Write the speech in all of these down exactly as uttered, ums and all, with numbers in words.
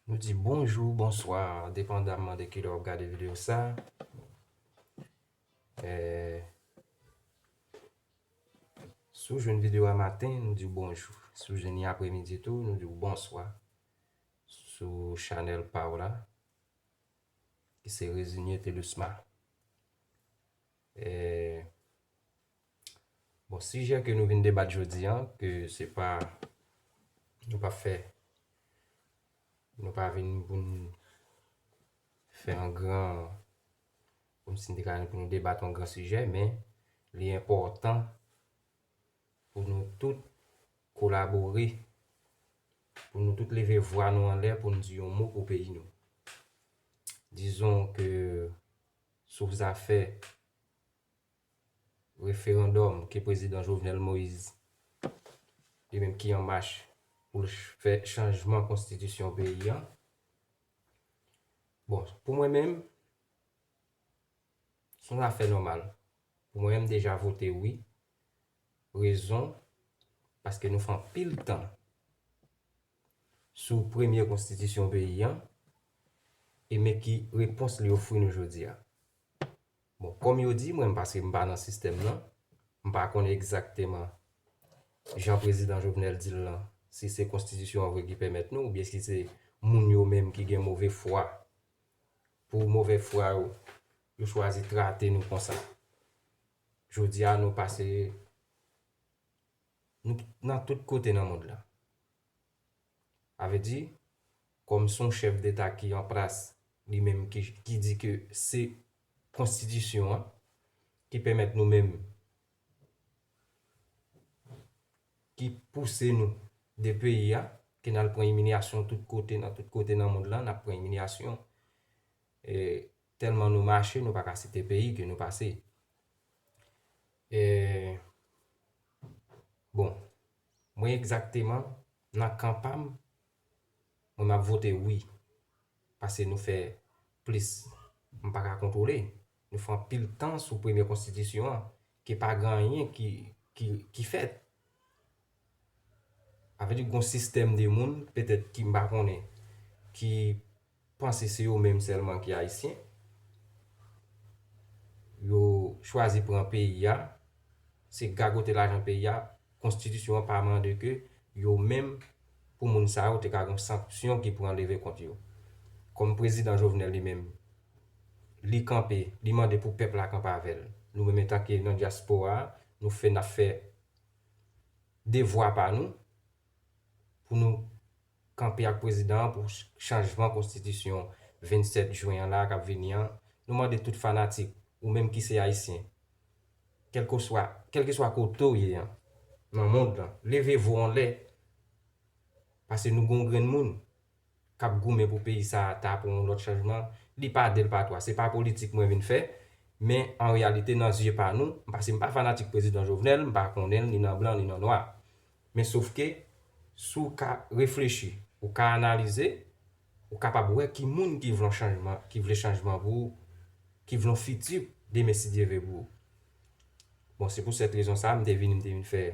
Nou di bonjou, bonswa, depandaman de kilè w ap gade videyo sa. Eh, si w jwenn videyo a maten, nou di w bonjou. Si w jwenn li apremidi tou, nou di w bonswa. Sou chanèl pa w la, ki se Resigné Thelusma. Eh, bon, sijè ke nou vin debat jodi a, ke se pa, nou pa fè, nou pa vin pou n fè yon gran, kòmsi n te ka vin pou nou debat yon gran sijè, men li enpòtan pou nou tout kolabore, pou nou tout leve vwa nou anlè, pou n di yon mo pou peyi nou. Dizon ke sou zafè referandòm ke prezidan Jovenel Moïse, li menm ki an mach pou l ch-, fè chanjman konstitisyon peyi a. Bon, pou mwen menm, se yon zafè nòmal. Pou mwen menm, m deja vote wi. Rezon, paske nou fè anpil tan sou premye konstitisyon peyi a, e men ki repons li ofri nou jodi a. Bon, kòm yo di, mwen, paske m pa nan sistèm nan, m pa konnen egzakteman jan prezidan Jovenel di l lan, si se konstitisyon an vre ki pèmèt nou, oubyen si se moun yo menm ki gen move fwa. Pou move fwa yo, yo chwazi trate nou konsa. Jodi a, nou pase, nou nan tout kote nan mond lan. Sa vle di, kòm se yon chèf deta ki an plas, li menm ki, ki di ke se konstitisyon an ki pèmèt nou menm, ki pouse nou de peyi a, ke n al pran imilyasyon tout kote, nan tout kote nan mond lan, n ap pran imilyasyon. E tèlman nou mache, nou pa ka site peyi ke nou pase. E, bon, mwen egzakteman, nan kan pa m, mwen m ap vote wi. Paske nou fè plis, m pa ka kontwole. Nou fè anpil tan sou premye konstitisyon an, ke pa gen anyen ki, ki, ki fèt. Sa vle di gon sistèm de moun, petèt ki m pa konnen, ki panse se yo menm sèlman ki ayisyen. Yo chwazi pran peyi a, se gagote lajan peyi a, konstitisyon an pa mande ke yo menm, pou moun sa yo, te ka gen sanksyon ki pran leve kont yo. Kòm prezidan Jovenel li menm, li kanpe, li mande pou pèp la kanpe avè l. Nou menm, antanke nan dyaspora a, nou fè, n ap fè devwa pa nou, pou nou kanpe ak prezidan an pou ch-, chanjman konstitisyon vennsèt jen an la k ap vini an. Nou mande tout fanatik, ou menm ki se ayisyen, kèlkeswa, kèlkeswa kote w ye an, nan mond lan, leve vwa w anlè, paske nou gon grenn moun k ap goumen pou peyi sa a ta pran yon lòt chanjman. Li pa de, l pa twa. Se pa politik mwen vin fè, men an reyalite, nan zye pa nou, paske m pa fanatik prezidan Jovenel, m pa konnen l ni nan blan ni nan nwa. Men sofke, si w ka reflechi, ou ka analize, ou kapab wè ki moun ki vle yon chanjman, ki vle chanjman pou ou, ki vle yon fiti demen si Dye vle pou ou. Bon, se pou sèt rezon sa a, m te vini, m te vin fè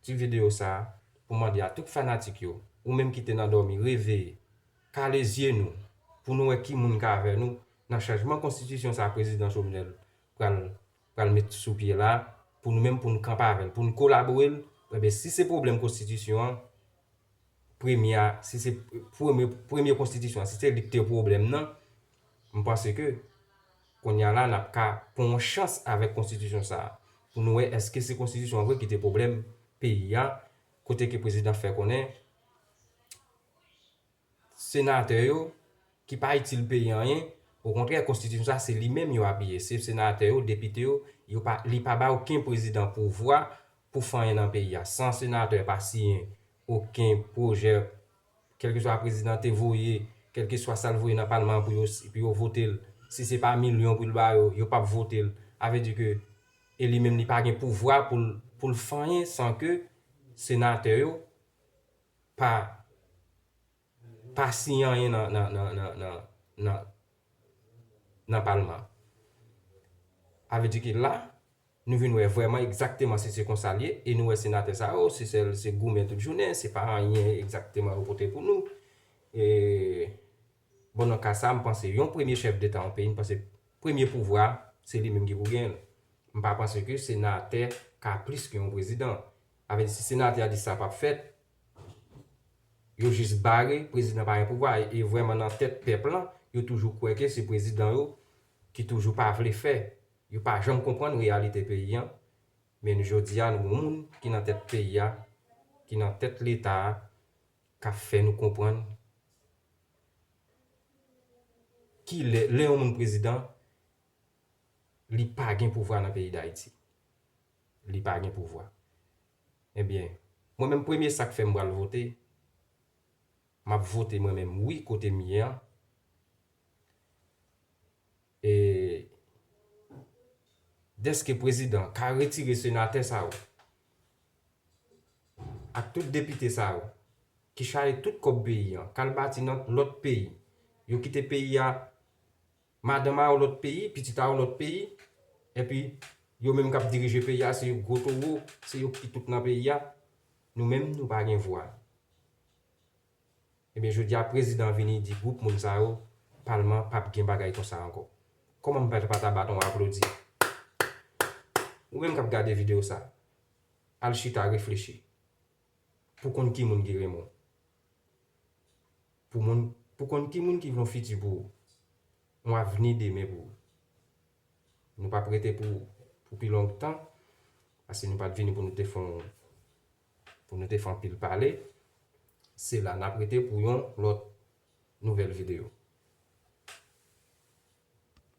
ti videyo sa a pou mande a tout fanatik yo, ou menm ki te nan dòmi, reveye, kale zye nou, pou nou wè ki moun k avè nou nan chanjman konstitisyon sa a prezidan Jovenel pral, pral met sou pye la, pou nou menm, pou nou kanpe avè l, pou nou kolabore l. Enben, si se pwoblèm konstitisyon an, premye a, si se premye, premye konstitisyon an, si se li ki te pwoblèm nan, m panse ke kounye a la, n ap ka pran yon chans avèk konstitisyon sa a, pou nou wè èske se konstitisyon an vre ki te pwoblèm peyi a, kote ke prezidan fè konnen senatè yo ki pa itil peyi anyen, okontrè, konstitisyon sa se li menm yo apiye, se senatè yo, depite yo, yo pa, li pa ba okenn prezidan pouvwa pou fè anyen nan peyi a. San senatè pa siyen okenn pwojè, kèlkeswa prezidan te voye, kèlkeswa sa l voye nan palman an pou yo, pou yo vote l, si se pa milyon pou l ba yo, yo p ap vote l. Sa vle di ke, e li menm li pa gen pouvwa pou l, pou l fè anyen san ke senatè yo pa, pa siyen anyen nan, nan, nan, nan, nan, nan, nan palman an. Sa vle di ke la, nou vin wè vrèman egzakteman si se konsa l ye, e nou wè senatè sa yo, se sèl, se goumen tout jounen, se pa anyen egzakteman yo pote pou nou. E Bon, nan ka sa, m panse yon premye chèf deta yon peyi, m panse premye pouvwa, se li menm ki pou genyen l. M pa panse ke senatè ka plis ke yon prezidan. Avè di, si senatè a di sa p ap fèt, yo jis bare, prezidan pa gen pouvwa. E, e vrèman nan tèt pèp lan, yo toujou kwè ke se prezidan yo ki toujou pa vle fè. Yo pa janm konprann reyalite peyi an. Men jodi a, nou gen yon moun ki nan tèt peyi a, ki nan tèt leta a, k ap fè nou konprann ki lè, lè yon moun prezidan, li pa gen pouvwa nan peyi Dayiti. Li pa gen pouvwa. Ebyen, mwen menm premye sa k fè m pral vote, m ap vote mwen menm wi kote m ye an. E dèske prezidan ka retire senatè sa yo ak tout depite sa yo ki chaje tout kòb peyi an, k al bati nan lòt peyi, yo kite peyi a, madanm a yo lòt peyi, pitit a yo lòt peyi, epi yo menm k ap dirije peyi a, se yo gwo towo, se yo ki tout nan peyi a. Nou menm, nou pa gen vwa. Ebyen, jodi a, prezidan vini di gwoup moun sa yo, palman p ap gen bagay konsa ankò. Kòman m pa ta bat yon aplodi? Ou menm k ap gade videyo sa, al chita reflechi. Pou konn ki moun ki renmen w. Pou moun, pou konn ki moun ki vle yon fiti pou ou. Yon avni demen pou ou. Nou p ap rete pou, pou pi long tan, paske nou pa t vini pou nou te fè yon, pou nou te fè anpil pale. Se la n ap rete pou yon lòt nouvèl videyo.